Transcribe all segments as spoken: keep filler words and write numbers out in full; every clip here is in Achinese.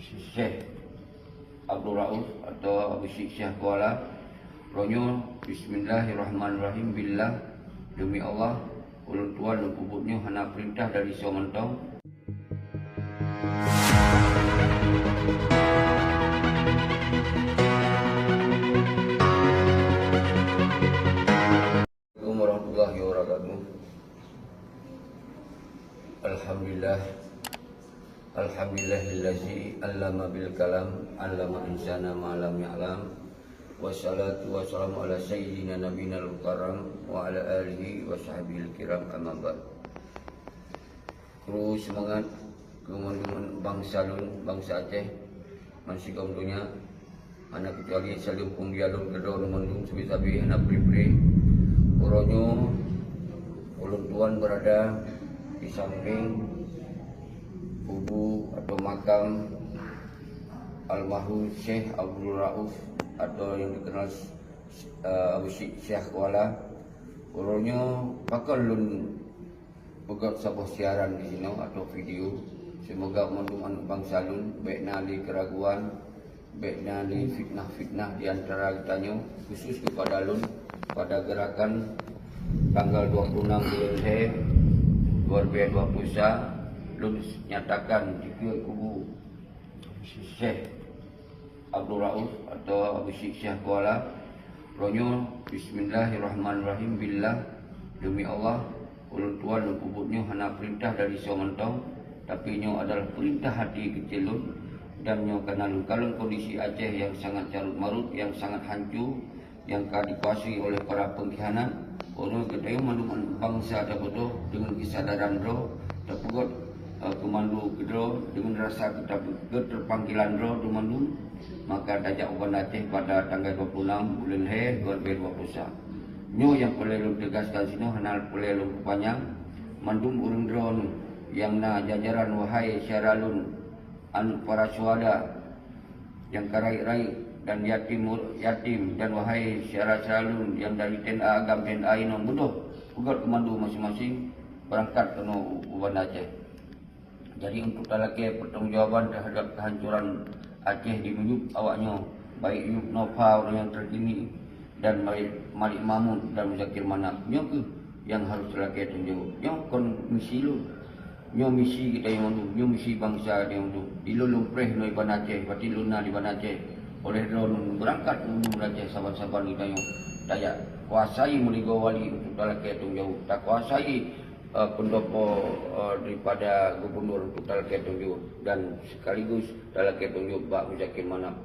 Syekh Abdul Rauf atau Abu Syik Syekh Kuala. Uroe nyoe, bismillahirrahmanirrahim, billah, demi Allah, ulôn tuan lôn peubuet nyoe hana peurintah dari soe mantong. Assalamualaikum warahmatullahi wabarakatuh. Alhamdulillah. Alhamdulillahillazi allama bil kalam, allama insana ma lam ya'lam. Wassalatu wassalamu ala sayyidina nabiyina al-mukarram wa ala alihi wa sahbihi kiram, amma ba'd. Kru seumangat keu mandum bansa lôn, bansa Aceh, bansigom donya, hana keucuali saleuem peumulia lôn keudroe mandum sabe-sabe hana pri-pri. Uroe nyoe ulôn tuan berada di samping kubu atau makam almarhum Syekh Abdul Rauf atau yang dikenal, eh, Abu Syik Syekh Kuala. Uroe nyoe pakon lôn peugöt saboh siaran di sinoe atau video. Seumoga mandum aneuk bansa lôn bék na lé keuraguan, bék na lé fitnah-fitnah di antara geutanyoe, khusus keupada lôn, pada gerakan tanggal dua puluh enam buleuen lhèe dua ribu dua puluh satu, lôn nyatakan dikeue kubu Syekh Abdul Rauf atau Abu Syik Syekh Kuala. Uroe nyoe, bismillahirrahmanirrahim, billah, demi Allah, ulôn tuan lôn peubuet nyoe hana peurintah dari soe mantong, tapi nyoe adalah peurintah hati keucil lôn, dan nyoe kana lôn kalon kondisi Aceh nyang sangat carôt marôt, nyang sangat hanco, nyang ka dikuasai oleh para pengkhianat. Uroe nyoe geutanyoe mandum aneuk bansa tabodoh deungon keusadaran droe, tapeugöt, eh, keumando keudroe deungon rasa keutab-, keuteupanggilan droe teumandum, maka tajak u Banda Aceh pada tanggai dua puluh enam buleuen lhèe dua ribu dua puluh satu. Nyoe nyang peureulèe lôn teugaskan sinoe, hana peureulèe lôn peupanyang. Mandum ureueng droeneuh nyang na jajaran, wahai syedara lôn, aneuk para syuhada nyang ka rayeuk-rayeuk dan yatim, yatim, dan wahai syedara-syedara lôn nyang dari T N A Agam, T N A inong, beudôh peugöt keumando maséng-maséng, beurangkat keunoe u, u Banda Aceh. Jadi, untuk talakèe pertanggungjawaban terhadap kehancuran Aceh di miyueb awak nyoe, baik Yub Nova ureueng nyang terkini dan baik Malik Mahmud dan Muzakir Manaf, nyoe kheueh nyang harôh talakèe tanggung jaweueb. Nyoe kon misi lôn. Nyoe misi geutanyoe mandum, nyoe misi bansa geutanyoe mandum. Di lôn lôn preh nyoe di Banda Aceh, berarti lôn na di Banda Aceh. Oleh droeneuh beurangkat u Banda Aceh saban-saban geutanyoe tajak kuasai meuligoe wali untuk talakèe tanggung jaweueb. Takuasai eh, pendopo, eh, daripada gubernur untuk talakèe tanggung jaweueb dan sekaligus talakèe tanggung jaweueb bak Muzakir Manaf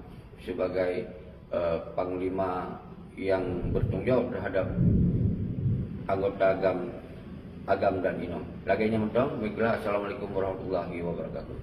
sebagai, eh, panglima yang bertanggung jawab terhadap anggota Agam, Agam dan Inong. Lagèe nyan mantong, baiklah, assalamualaikum warahmatullahi wabarakatuh.